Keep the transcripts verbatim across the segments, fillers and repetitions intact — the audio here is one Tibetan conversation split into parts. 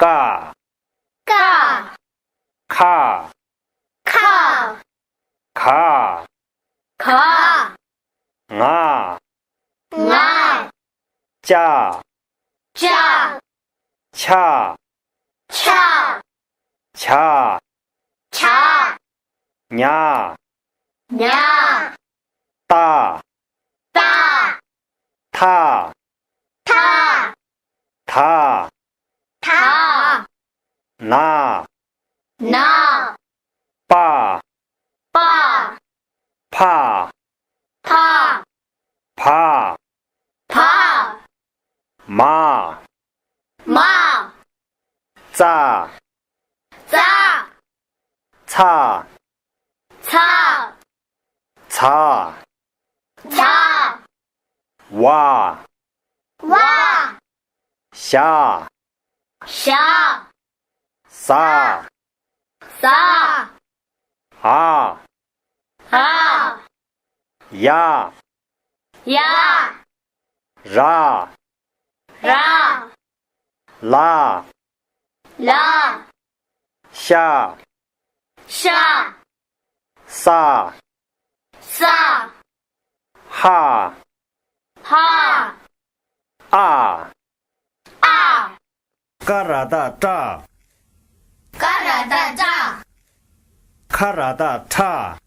ཀ་ཀ་ཁ་ཁ་ཁ་ག་ང་ང་ཅ་ཅ་ཆ་ཆ་ཆ་ཆ་ཉ་ཉ་ཏ་ཏ་ཐ་ཐ་ཐ་ཐ་ན་ན་པ་པ་ཕ་ཕ་ཕ་ཕ་མ་མ་ཙ་ཙ་ཚ་ཚ་ཚ་ཚ་ཝ་ཝ་ཞ་ཞ་ཟ་ཟ་འ་འ་ཡ་ཡ་ར་ར་ལ་ལ་ཤ་ཤ་ས་ས་ཧ་ཧ་ཨ་ཨ་ཀ་ར་བཏགས་ཀྲ། ཀ་ར་བཏགས་ཀྲ། ཁ་ར་བཏགས་ཁྲ།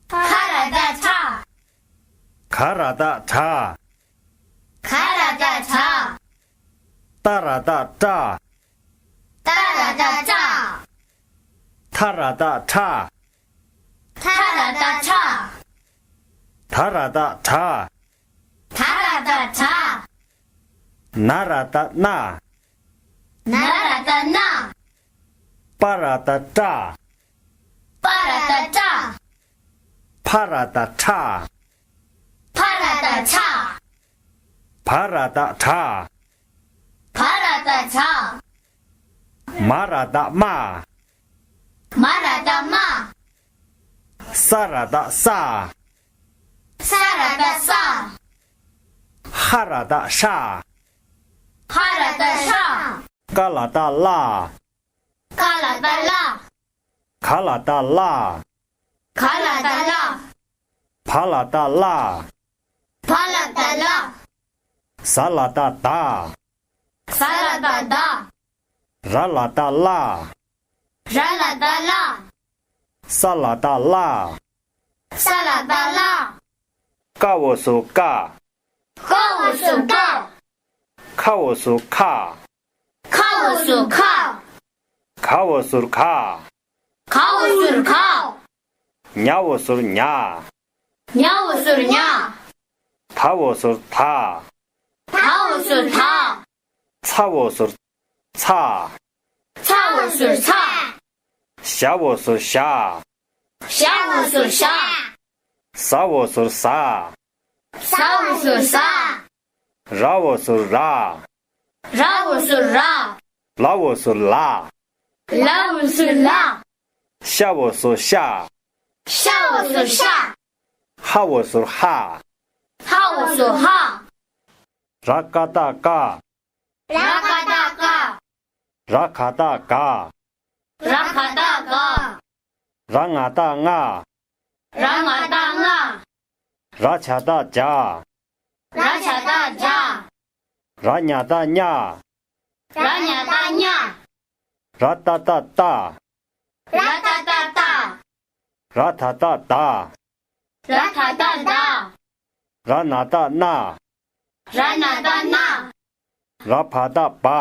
ཁ་ར་བཏགས་ཁྲ། ག་ར་བཏགས་གྲ། ག་ར་བཏགས་གྲ། ཏ་ར་བཏགས་ཏྲ། ཏ་ར་བཏགས་ཏྲ། ཐ་ར་བཏགས་ཐྲ། ཐ་ར་བཏགས་ཐྲ། ད་ར་བཏགས་དྲ། ད་ར་བཏགས་དྲ། ན་ར་བཏགས་ནྲ། ན་ར་བཏགས་ནྲ། པ་ར་བཏགས་པྲ། པ་ར་བཏགས་པྲ། ཕ་ར་བཏགས་ཕྲ། ཕ་ར་བཏགས་ཕྲ། བ་ར་བཏགས་བྲ། བ་ར་བཏགས་བྲ། མ་ར་བཏགས་མྲ། མ་ར་བཏགས་མྲ། ས་ར་བཏགས་སྲ། ས་ར་བཏགས་སྲ། ཧ་ར་བཏགས་ཧྲ། ཧ་ར་བཏགས་ཧྲ། ཀ་ལ་བཏགས་ཀླ། ཀ་ལ་བཏགས་ཀླ། ག་ལ་བཏགས་གླ། ག་ལ་བཏགས་གླ། བ་ལ་བཏགས་བླ། བ་ལ་བཏགས་བླ། ཟ་ལ་བཏགས་ཟླ། ཟ་ལ་བཏགས་ཟླ། ར་ལ་བཏགས་རླ། ར་ལ་བཏགས་རླ། ས་ལ་བཏགས་སླ། ས་ལ་བཏགས་སླ། ཀ་འོག་ཟུར་ཀ། ཀ་འོག་ཟུར་ཀ། ཁ་འོག་ཟུར་ཁ། ཁ་འོག་ཟུར་ཁ། ག་འོག་ཟུར་ག། ག་འོག་ཟུར་ག། ཉ་འོག་ཟུར་ཉ། ཉ་འོག་ཟུར་ཉ། ད་འོག་ཟུར་ད། ད་འོག་ཟུར་ད། ཚ་འོག་ཟུར་ཚ། ཚ་འོག་ཟུར་ཚ། ཞ་འོག་ཟུར་ཞ། ཞ་འོག་ཟུར་ཞ། ཟ་འོག་ཟུར་ཟ། ཟ་འོག་ཟུར་ཟ། ར་འོག་ཟུར་ར། ར་འོག་ཟུར་ར། ལ་འོག་ཟུར་ལ། ལ་འོག་ཟུར་ལ། ཤ་འོག་ཟུར་ཤ། ཤ་འོག་ཟུར་ཤ། ཧ་འོག་ཟུར་ཧ། ཧ་འོག་ཟུར་ཧ། ར་ཀ་བཏགས་ཀྲ། ར་ཀ་བཏགས་ཀྲ། ར་ག་བཏགས་གྲ། ར་ག་བཏགས་གྲ། ར་ང་བཏགས་རྔ། ར་ང་བཏགས་རྔ། ར་ཇ་བཏགས་རྗ། ར་ཇ་བཏགས་རྗ། ར་ཉ་བཏགས་རྙ། ར་ཉ་བཏགས་རྙ། ར་ཏ་བཏགས་རྟ། ར་ཏ་བཏགས་རྟ། ར་ད་བཏགས་དད། ར་ད་བཏགས་དད། ར་ན་བཏགས་རྣ། ར་ན་བཏགས་རྣ། ར་བ་བཏགས་བ།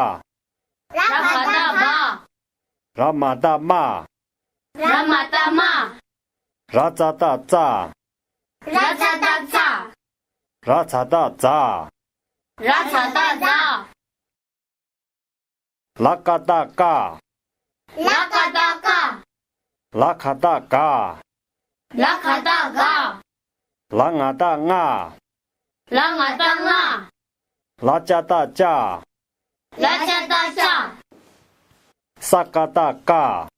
ར་བ་བཏགས་བ། ར་མ་བཏགས་རྨ། ར་མ་བཏགས་རྨ། ར་ཙ་བཏགས་རྩ། ར་ཙ་བཏགས་རྩ། ར་ཛ་བཏགས་རྫ། ར་ཛ་བཏགས་རྫ། ལ་ཀ་བཏགས་ཀྲ། ལ་ཀ་བཏགས་ཀྲ། ལ་ག་བཏགས་གྲ། ལ་ག་བཏགས་གྲ། ལ་ང་བཏགས་རྔ། ལ་ང་བཏགས་རྔ། ལ་ཅ་བཏགས་ལྕགས། ལ་ཅ་བཏགས་ལྕགས། ས་ཀ་བཏགས་སྐྲ།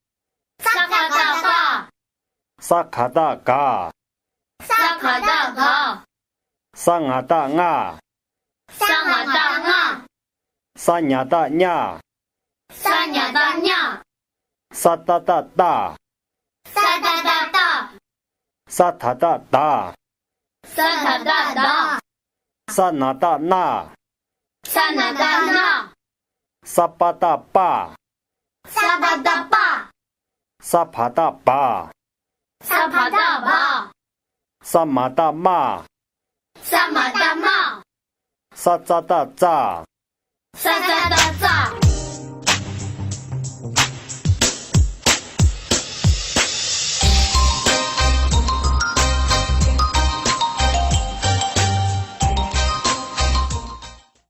ས་ཀ་བཏགས་སྐྲ། ས་ག་བཏགས་གར། ས་ག་བཏགས་གར། ས་ང་བཏགས་རྔ། ས་ང་བཏགས་རྔ། ས་ཉ་བཏགས་རྙ། ཉ། ས་ཏ་བཏགས་སྟ། ས་ཏ་བཏགས་སྟ། ས་ད་བཏགས་སྡ། ས་ད་བཏགས་སྡ། ས་ན་བཏགས་སྣ། ས་ན་བཏགས་སྣ། ས་པ་བཏགས་སྤ། ས་པ་བཏགས་སྤ། ས་བ་བཏགས་སྦ། ས་བ་བཏགས་སྦ། ས་མ་བཏགས་སྨ། ས་མ་བཏགས་སྨ། ས་ཙ་བཏགས་སྩ། ས་ཙ་བཏགས་